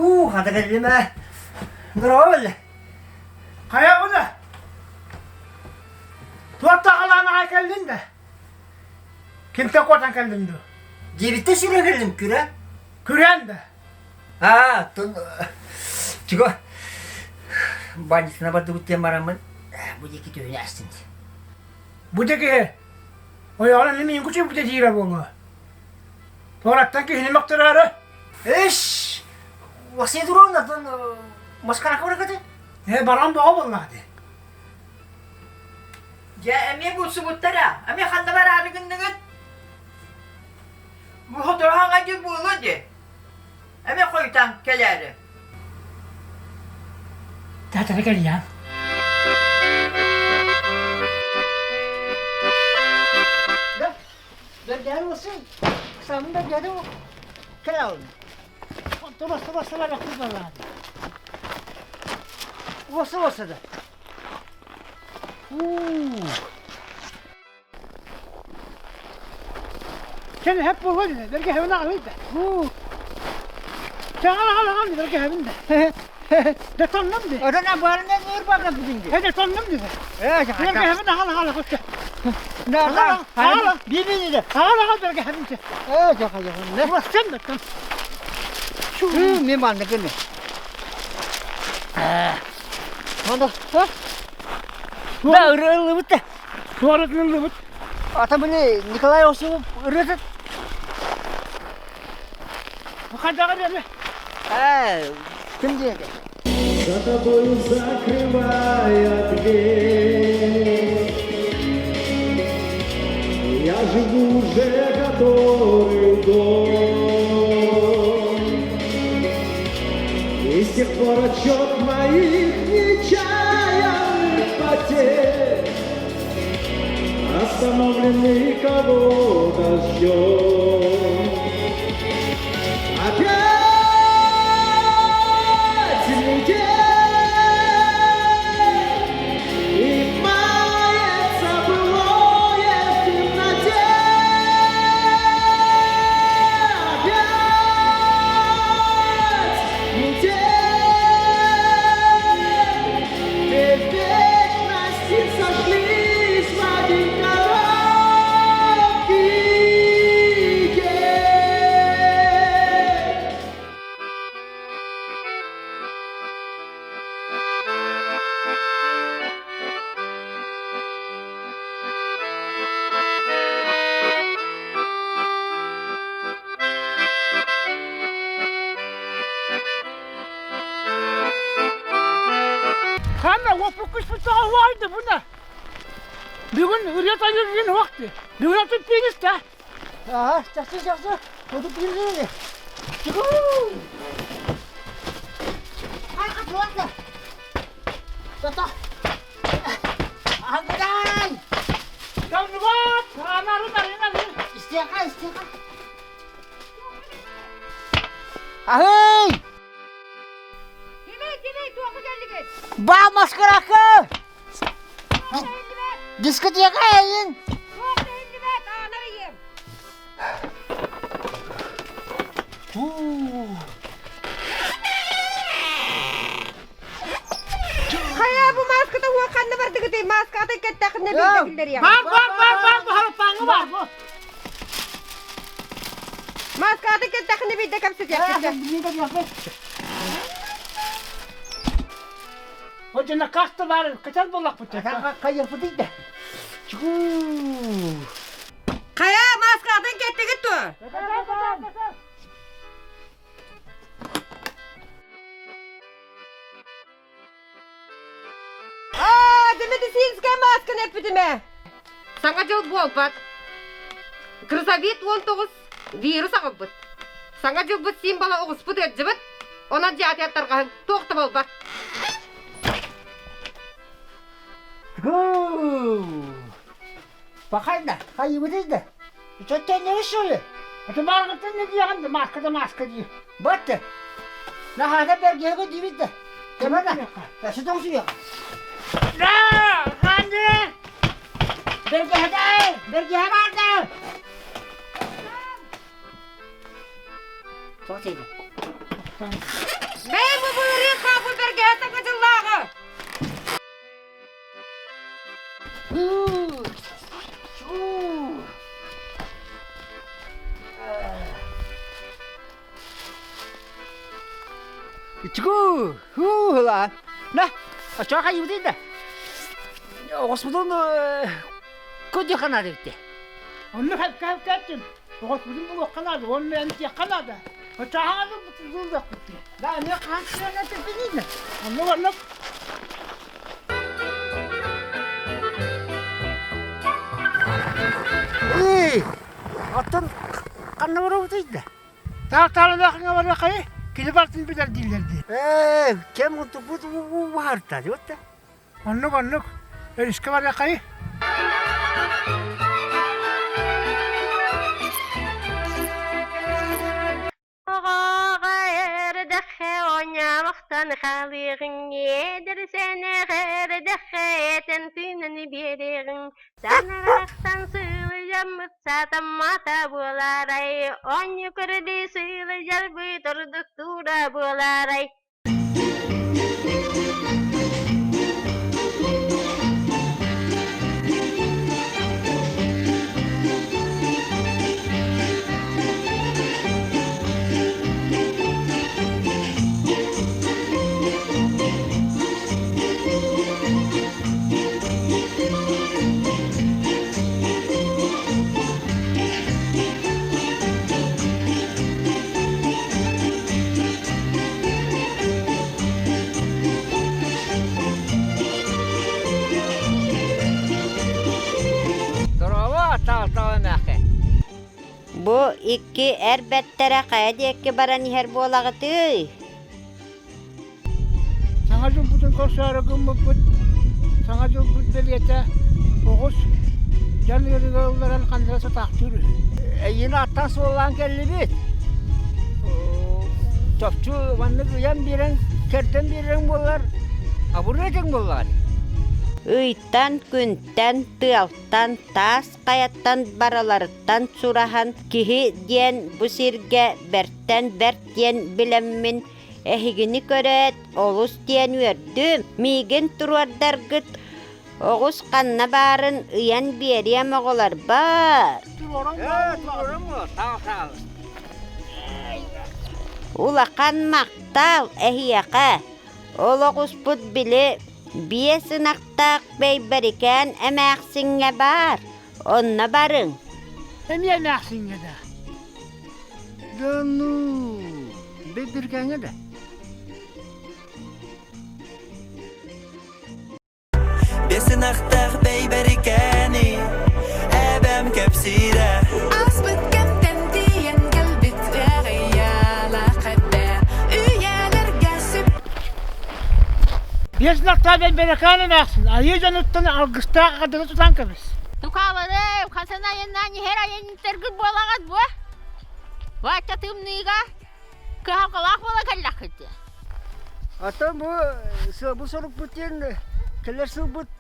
Чугуу, хата кэллим ээ. Здорово, Хайа уна? Туох таҕалаан аҕай кэллин да? Кимтэн куотан кэллин дуу? Дьиэбиттэн сирэ кэллим, күрэ. Күрээн да? Аа, тун... Чуго, бандитына бардыбыт диэн бараммын, бу диэки түһүнэ астым. Бу да киһи ойоҕун эмиэ миин кучуйбута диирэ буолуо. Туораттан киһини мөхтөрөөрү. Эш, Василий Дуровна, тун маскарака баракаты? Э, баран боҕо буоллаҕа дии. Дьэ, эмиэ булсубуттара. Эмиэ ханна бараары гынныгыт? Бу сотору хаҥа дьыл буолуо дии. Эмиэ хойутаан кэлээри. Театра кэлиэм. Бэргэһэн olsun. Самын бэргэһэ кэлэҕин. Онтон баса-баса барахсыз балаады. Баса-баса да. Кэл эһэп буолуо дии, бэргэһэбин аҕалый да. Чэ аҕал аҕал аҕал бэргэһэбин да. Дэ тоннум дии. Отон баарынан нур баҕа бүтүн дии. Дэ тоннум дии. Бэргэһэбин аҕал аҕал аҕал. Аҕал аҕал биби дии. Аҕал аҕал бэргэһэбин дии. Ээ жаха жаха. Бассам да тон. Мен манна кеме. Манда. Да ырылыбыт да. Туоратыллыбыт. Ата били Николай Осипов ырыатын. Хайдаҕа диэри? Ээ, ким диэти? За тобою закрывая дверь. Я живу уже который год. И с тех пор отсчет моих нечаянных потерь Остановленный кого-то ждет. Опять метель, и мается былое в темноте. Опять метель, две вечности сошлись в один короткий день. Ханна уоппуккуспут тоҕо буна. Бүгүн ырыа тойугун уохты. Бүгүн атын пиниста. Аа, чахчы чахчы. Отут пиниста. Тата. Ангыдай! Калныбат! Анары нары Истиэхэ, истиэхэ. Аһый! Кимий, кимий, туохха кэллигит? Ба маскаракы! Дискотека эйин! Туох да иһиллибэт, аанар ийэм. Хайа бу мааската уо ханна бардыгытый? Мааскаҕытын кэттэххинэ биирдэ киллэриэҕим. Бар, бар, бар, бар, бу бар, бу. Мааскаҕытын кэттэххинэ биирдэ кэпсэтиэххит. Отжена каста бар, качал боллахпыт. Хайырпытый да. Чуу. Хайа мааскаҕытын кэттигит дуо? Аа, медицинская маасканы эппитим ээ. Саҥа дьыл буолбат. Крысовид 19 вирус аҕалбыт. Саҥа дьылбыт символа оҕуспут ыалдьыбыт. Онон дьаатыйар тарҕаһын туох да буолбат. Пахайда, хайыбытый да? Чөттөннөрү что ли? Это баргытын не диэҕин да, маска да маска дии. Батты. Наһаата бэргэһэгэ диибит да. Кэмэ да. Сытың суйа. Да, ханды! Бэргэһэдэ! Бэргэһэ баарда! Тоҕо тиийдэ? Ичигу, хуу-ла. На, очоҕо хайыбытый да? Оҕуспутун көдүөххэ наада эбит. Онно кэптим. Оҕуспутун булуохха наада, уонна эмтиэххэ наада. Очоҕо булуохпут. Да, эмиэ хаан сыана тэппиниинэ. Онно оннук. Эй, оттон ханна барабытый да? Таах-тааланаахыҥа барыаххайы, кини бартын билэр дииллэр дии. Ээ, кэм кутуппут уһарта, диэбит Оннук, оннук. Өрүскэ барыаххайы. Оҕоҕо эрдэххэ оонньообохтон хаалыаҕыҥ, эдэр-сэнэх эрдэххэ этэн тыынан биэриэҕиҥ, Санарахтан сыылыйаммыт сатаммата буолаарай, оонньуу көрүлүү сыылыйарбыт ордук туура буолаарай. Здорово, таал-таал эмээххин. Бу икки эр бэртэрэ хайа диэки баран иһэр буолаҕытый? Саҥа дьылбытын көрсөөрү гыммыппыт, саҥа дьылбыт бэлиэтэ оҕус дьон ыарыыга ылларан ханна сатаахтыыр үһү. Эйиини аттан суоллаан кэллибит. Чопчу маннык ыйан биэрэн, кэрдэн биэрэн буоллар, абырыа этиҥ буоллаҕа дии. Ыйтан, күнтэн, тыалтан, таас хайаттан барыларыттан сураһан киһи диэн бу сиргэ бэртэн бэрт диэн билэммин Эһигини көрөөт, олус диэн үөрдүм. Миигин туруордаргыт оҕус ханна баарын ыйан биэриэм оҕолорбор. Улахан махтал эһиэхэ. Ол оҕуспут били биэс ынахтаах Бэйбэрикээн эмээхсиҥҥэ баар. Онно барыҥ. Эмиэ эмээхсиҥҥэ да. Да ну, бэйбэрикээҥҥэ да. Биэс ынахтаах бэйбэрикээни эбэм кэпсиирэ. Ааспыт кэмтэн тиийэн кэлбит ыаҕайалаах эбэ үйэлэргэ сүп Биэс ынахтаах бэйбэрикээн эмээхсин айыы дьонуттан алгыстаах аҕадыны тутан кэбис. Тукаалары хасан айаннаан иһэр айанньыттаргыт буолаҕыт буо. Бачча тымныыга кыһалҕалаах буола кэллэххит дии. Оттон бу сыалбыт сорукпут диэн кэлэр сылбыт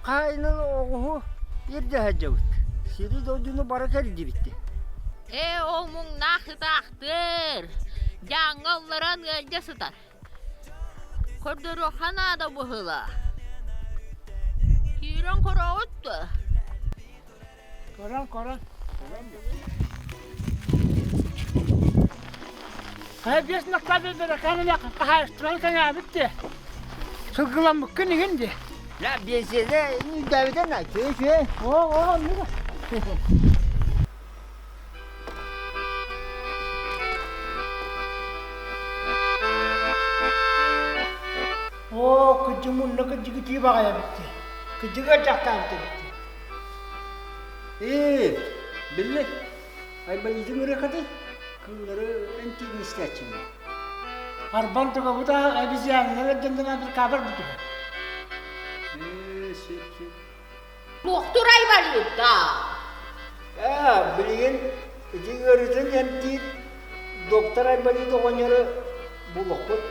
хаһаайынын оҕуһу ирдэһэ сылдьабыт. Сири-дойдуну бары кэрдибит. Ээ, ол муҥнаах сытаахтыр. Дьааҥҥа ылларан ыалдьа сытар. Көрдөрүөххэ наада быһыылаах. Киирэн көрөҕүт дуо? Көрөн, көрөн. Хайа биэс ынахтаах бэйбэрикээн эмэ хаһаайыстыбаны кэҥээбит дии. Сылгыламмыккын иһин дии. Я биэсиэдэ үүтээбитэ на үчүгэй. Оо, оо, оннук. Оо, кырдьык мунна кырдьыгытыы баҕайа эбит дии. Кырдьыгы дьахтаабыт эбит дии. Ээ, биллэ, айбалыытын ырыахатай, кыыллары эмтиирин истээччилэр. Арбан тугабыт обезьяннар эрдэннэн абыркаабар бутуһу. Ээ, сөп, сөп. Туохтур айбалыыта? Ээ, билигин ити ыарыытын эмтиир доктор Айбалыыт оҕонньору булуохпут.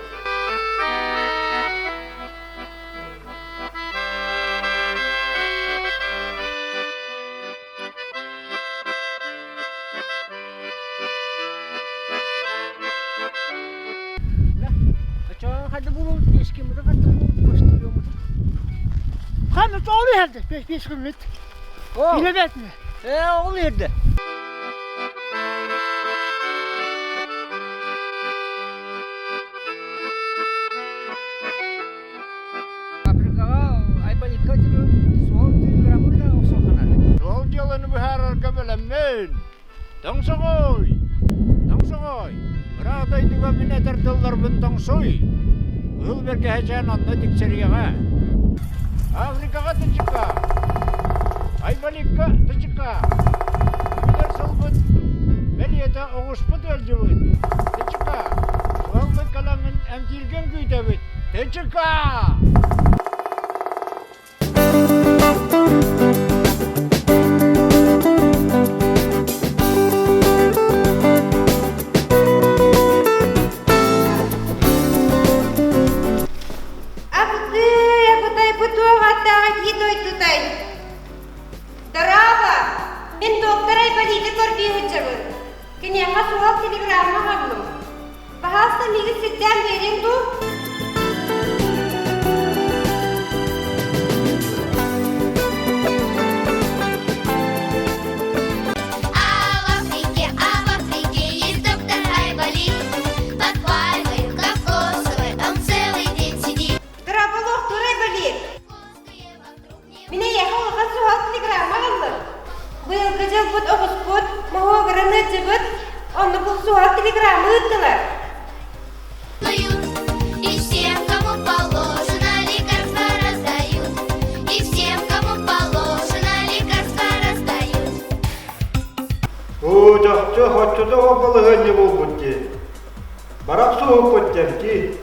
Ханна ол иһэрдэ бес күммүт. Билэбэтме. Ээ, ол иһэрдэ. дьыаланы быһаарарга бэлэммин. Тоҥсоҕой! Тоҥсоҕой! Ыраах дойдуга мин этэр тылларбын тоҥсуй! Кыһыл бэргэһэчээн онно тиксэриэҕэ. Африкаҕа тычыка! Айбаликка тычыка! Үүнэр сылбыт бэлиэтэ оҕуспут ыалдьыбыт. Тычыка! Суһаллык кэлэҥҥин эмтииргин күүтэбит. Тычыка! Абытый, абытай, бу туох ааттаах этии дойдутай? Дорообо! Мин доктор Айболиты көрдүү сылдьабын. Киниэхэ суһал телеграмма аҕаллым. Пожалуйста, миигин сирдээн биэриэҥ дуу? А в Африке, а в Африке есть доктор Айболит. Под пальмой кокосовой он целый день сидит. Дорооболуохтуур Айболит. Мин эйиэхэ улахан суһал телеграмма аҕаллым. Быйылгы дьылбыт оҕуспут, моһуогуран ыалдьыбыт, онно бу суһал телеграмма ыыттылар. И всем, кому положено, лекарства раздают. И всем, кому положено, лекарства раздают. Оо, чахчы оччото балаһыанньа буолбут дии. Барах суһуппут дии.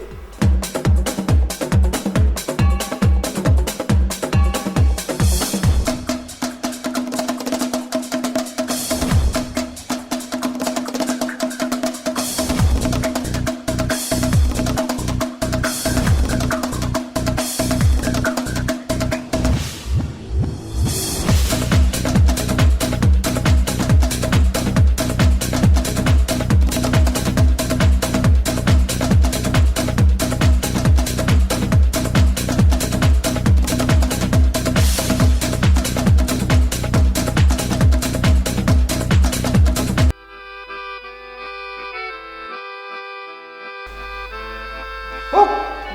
Хоп,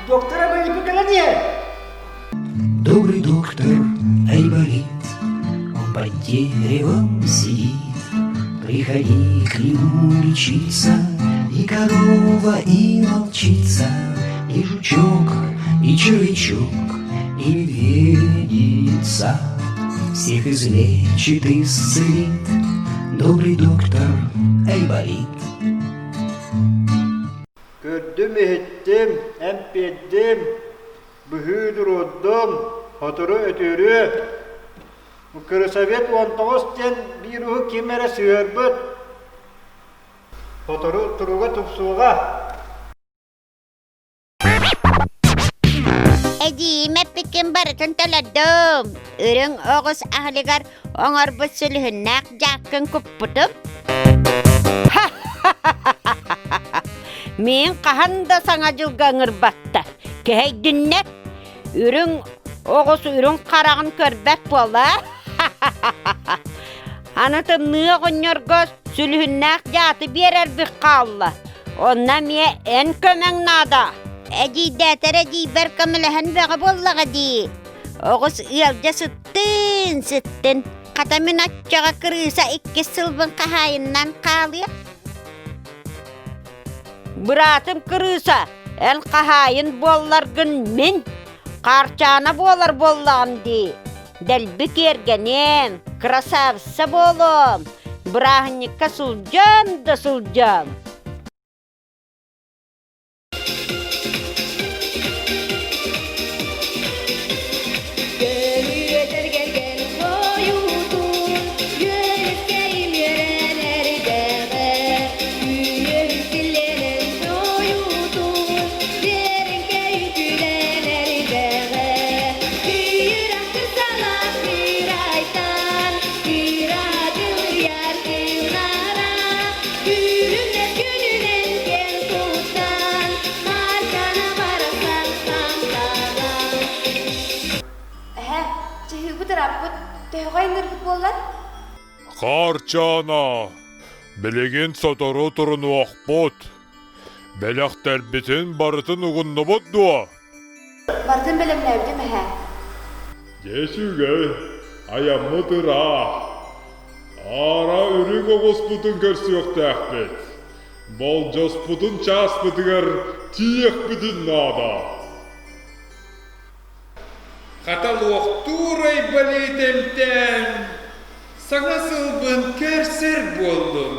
доктора Айболит кэлэн иһэр. Добрый доктор Айболит, он под деревом сидит. Приходи к нему лечиться, и корова, и волчица, и жучок, и червячок, и медведица. Всех излечит, исцелит добрый доктор Айболит. Көрдүм-иһиттим, эмпиэрдим, быһыы туруордум, сотору өтүөрүө. Крысовет 19 диэн вируһу ким эрэ сыһыарбыт. Сотору туруга тупсуоҕа. Эдьиийим эппиккин барытын төлөдүм. Үрүҥ оҕус аһылыгар оҥорбут сүлүһүннээх дьааккын куппутум. Мин хаһан да саҥа дьылга ыҥырбаттар. Кэһэйдиннэр. Үрүҥ оҕус үрүҥ хараҕын көрбөт буолар. Аны тымныы оҕонньорго сүлүһүннээх дьааты биэрэрбит хаалла. Онно эмиэ эн көмөҥ наада. Эдьиийдээтэр эдьиийбэр көмөлөһөн бөҕө буоллаҕа дии. Оҕус ыалдьа сыттын, сыттын. Хата мин оччоҕо кырыыса иккис сылбын хаһаайыннан хаалыа. Быраатым кырыыса, эн хаһаайын буолларгын мин Хаарчаана буолар буоллаҕым дии. Дэлби киэргэниэм, красавица буолуом, бырааһынньыкка сылдьан да сылдьан. Эһэ, чаһыыбыт ырааппыт, төһөҕө айанныырбыт буоллар? Хаарчаана, билигин сотору турунуохпут. Бэлэхтэрбитин барытын угуннубут дуо? Барытын бэлэмнээбитим эһээ. Дьэ үчүгэй, айаммыт ыраах. Аара үрүҥ оҕуспутун көрсүөхтээхпит. Болдьоспутун чааспытыгар тиийиэхпитин наада. Хата луохтуур Айболит эмтээн, саҥа сылбын көрсөр буоллум.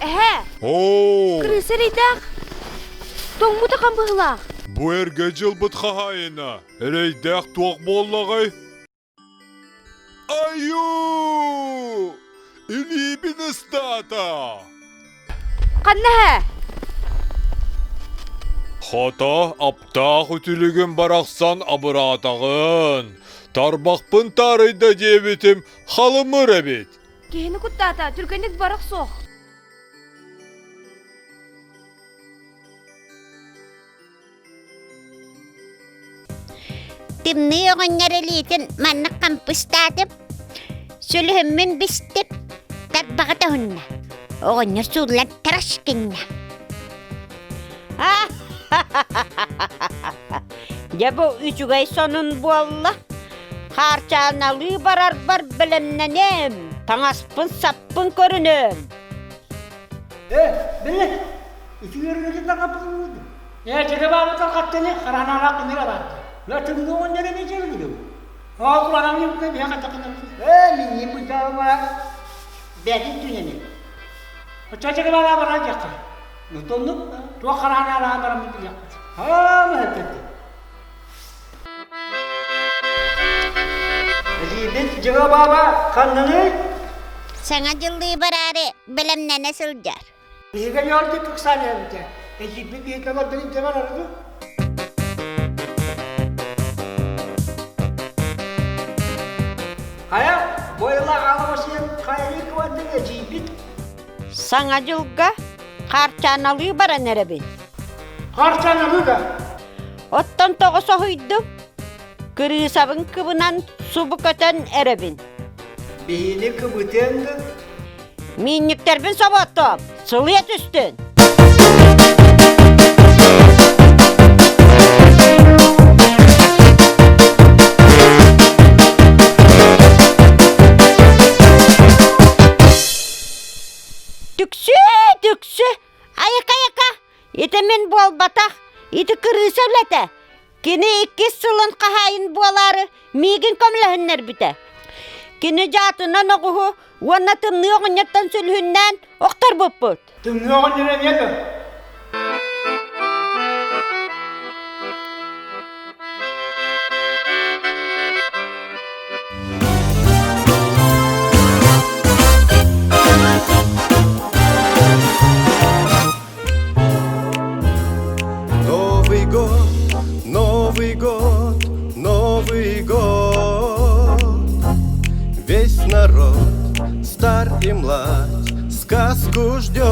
Эһээ! Оо! Кырыыс эрэйдээх! Тоҥмут ахан быһыылаах. Бу эргэ дьылбыт хаһаайына эрэйдээх туох буоллаҕай? Айуу! Илиибин ыстаата! Ханна эһээ? Хата, аптаах үтүлүгүм барахсан абыраатаҕын. Тарбахпын таарыйда диэбитим халымыр эбит. Киһини куттаата, түргэнник барах суох. Тымныы оҕонньор илиитин маннык хампыстаатым, сүлүһүммүн бистим, тарбаҕа тоһунна. Оҕонньор сууллан тарас гынна. Дьэ бу үчүгэй сонун буолла. Хаарчааналыы барарбар бэлэмнэниэм, таҥаспын-саппын көрүнүөм. Э, били, ити үөрүүтүн тарҕаппытын Ээ, дьигэ баабытар хаттыны харанаалаах кыныр абаатты. Ла тымныы оҕонньор эмиэ дьиэлигин Ол куранаҥ юбка биһэ хаттакынар. Ээ, минньин быдьаалыма бээтин түнэни. Оччо дьигэ баалаа баран диэххэ. Ну тоннук. Туох харанаалаан бараммыт билиэхпит. Хаама хэппэттин. Эдьиийбит дьигэ бааба ханнаный? Саҥа дьыллыы бараары бэлэмнэнэ сылдьар. Биһиги ньоордук ыксаан эбитэ. Эдьиийбит биһиги олордун илдьэ барарыгы. Хайа, бойла аалабасыйан хайалыы кыбардыҥ эдьиийбит? Саҥа дьылга Хаарчааналыы баран эрэбин. Хаарчааналыы да? Оттон тоҕо соһуйдум? Кырыысабын кыбынан субу көтөн эрэбин. Биһини кыбытыаҥ да? Миинньиктэрбин соботтоом, сылыйа түстүн. Түксү, түксү, айака-айака, ити мин буолбатах, ити кырыыса үлэтэ. Кини иккис сылын хаһаайын буолаары миигин көмөлөһүннэрбитэ. Кини дьаатынан оҕуһу уонна тымныы оҕонньортон сүлүһүннээн охторбуппут. Тымныы оҕонньор эмиэ да? Новый год, Новый год, Новый год. Весь народ, стар и млад, сказку ждет.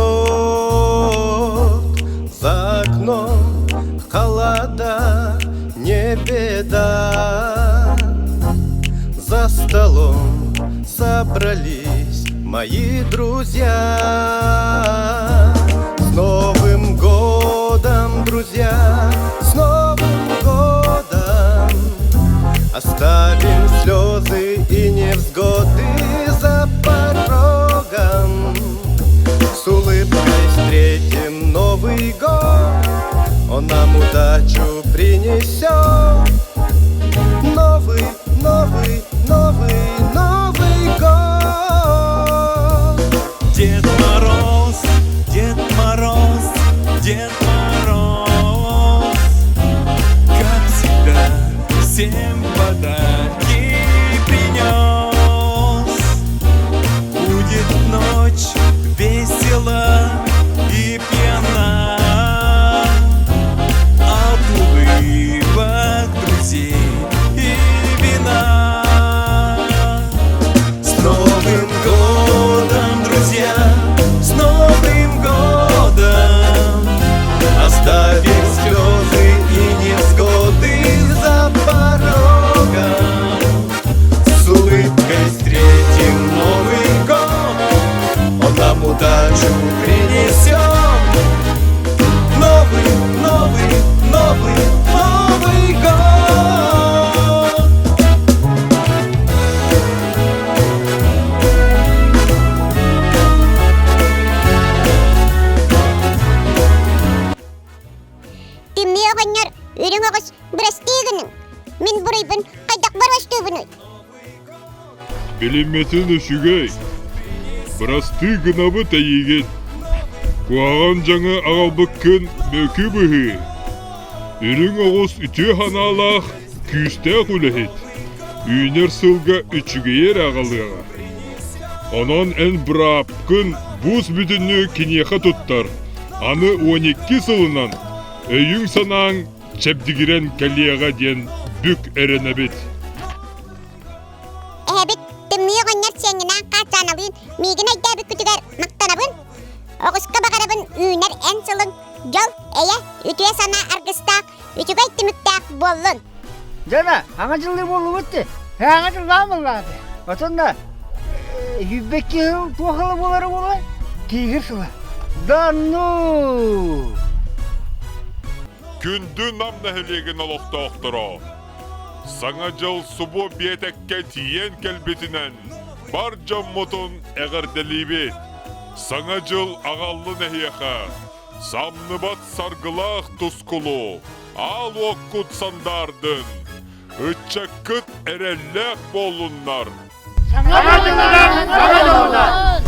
За окном холода, не беда. За столом собрались мои друзья. С Новым годом, друзья, с Новым годом! Оставим слезы и невзгоды за порогом. С улыбкой встретим Новый год, Он нам удачу принесет. Новый, новый, новый, Новый год! Дед Мороз, Дед Мороз, Дед Мороз, как всегда, всем подарки принес. Будет ночь весела и пьяна от улыбок друзей и вина. С Новым годом, друзья, с Новым годом! Оставим слезы и невзгоды за порогом. С улыбкой встретим Новый год, он нам удачу принесет. Новый, новый, новый, Новый год! Тымныы оҕонньор үрүҥ оҕус бырастыы гыныҥ. Мин буруйбун хайдах боруостуубунуй? Билиммэтин үчүгэй. Бырастыы гынабыт эйигин. Куһаҕан дьаҥы аҕалбыккын мөкү быһыы. Үрүҥ оҕус үтүө санаалаах, күүстээх үлэһит. Үүнэр сылга үчүгэйи эрэ аҕалыаҕа. Онон эн быраапкын буус бүтүннүү киниэхэ туттар. Аны 12 сылынан өйүҥ-санааҥ чэбдигирэн кэлиэҕэ диэн бүк эрэнэбит. Эһэбит тымныы оҕонньор сиэҥҥинээн хаачааналыын миигин өйдөөбүккүтүгэр махтанабын. Оҕуска баҕарабын үүнэр эн сылыҥ дьол, эйэ, үтүө санаа аргыстаах, үчүгэй түмүктээх буоллун. Дьана, аҥа дьыллыы буоллубут дии. Э, аҥа дьыллаан буоллаҕа Отонна 22 сыл туох ыла буолара буолуой? Тиигир сыла. Да ну! Күндү Нам нэһилиэгин олохтоохторо! Саҥа дьыл субу биэтэккэ тиийэн кэлбитинэн бар дьоммутун эҕэрдэлиибит! Саҥа дьыл аҕаллын эһиэхэ! Самныбат саргылаах тускулу, аал уоккут сандаардын! Ыччаккыт эрэллээх буоллуннар! Саҥа дьылынан! Саҥа дьылынан!